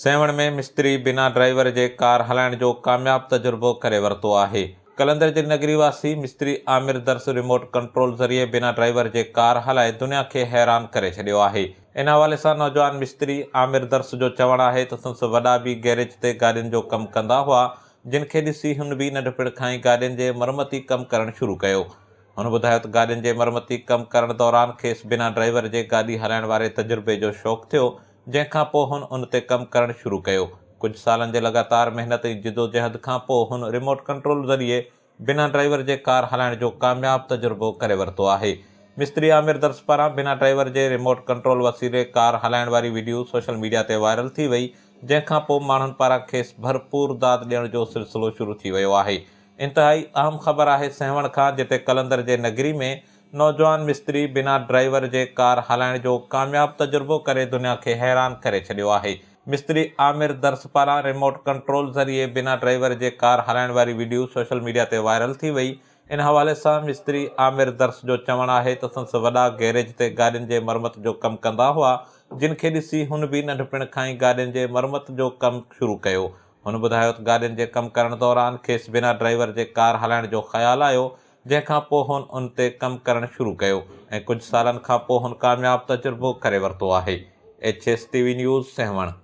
سيوهڻ ۾ مستري بنا ڊرائيور جي ڪار هلائڻ جو ڪامياب تجربو ڪري ورتو آهي. قلندر جي نگري واسي مستري عامر درس ريموٽ ڪنٽرول ذريعي بنا ڊرائيور جي ڪار هلائي دنيا کي حيران ڪري ڇڏيو آهي. ان حوالي سان نوجوان مستري عامر درس جو چوڻ آهي ته سندس وڏا به گيريج تي گاڏين جو ڪم ڪندا هئا جن کي ڏسي هن به ننڍپڻ کان ئي گاڏين جي مرمتي ڪم ڪرڻ شروع ڪيو. هن ٻڌايو ته گاڏين جي مرمتي ڪم ڪرڻ دوران کيس بنا ڊرائيور جي گاڏي هلائڻ واري تجربي جو شوق ٿيو جنهن کان پوء هن ان تي ڪم ڪرڻ شروع ڪيو. ڪجهه سالن جي لڳاتار محنت ۽ جدوجهد کان پوء هن ريموٽ ڪنٽرول ذريعي بنا ڊرائيور جي ڪار هلائڻ جو ڪامياب تجربو ڪري ورتو آهي. مستري عامر درس پاران بنا ڊرائيور جي ريموٽ ڪنٽرول وسيلي ڪار هلائڻ واري وڊيو سوشل ميڊيا تي وائرل ٿي وئي، جنهن کان پوء ماڻهن پاران کيس ڀرپور داد ڏيڻ جو سلسلو شروع ٿي ويو آهي. انتهائي اهم خبر آهي سيوهڻ کان جتي قلندر جي نگري ۾ نوجوان مستري بنا ڊرائيور جي ڪار هلائڻ جو ڪامياب تجربو ڪري دنيا کي حيران ڪري ڇڏيو آهي. مستري عامر درس پاران ريموٽ ڪنٽرول ذريعي بنا ڊرائيور جي ڪار هلائڻ واري وڊيو سوشل ميڊيا تي وائرل ٿي وئي. ان حوالي سان مستري عامر درس جو چوڻ آهي ته سندس وڏا گيريج تي گاڏين جي مرمت جو ڪم ڪندا هئا، جن کي ڏسي هن به ننڍپڻ کان ئي گاڏين جي مرمت جو ڪم شروع ڪيو. هن ٻڌايو ته گاڏين جي ڪم ڪرڻ دوران کيس بنا ڊرائيور جي ڪار هلائڻ جو خيال آيو، جنهن کان پوء هن ان تي ڪم ڪرڻ شروع ڪيو ۽ ڪجهه سالن کان پوء هن ڪامياب تجربو ڪري ورتو آهي. H S T V news Sehwan.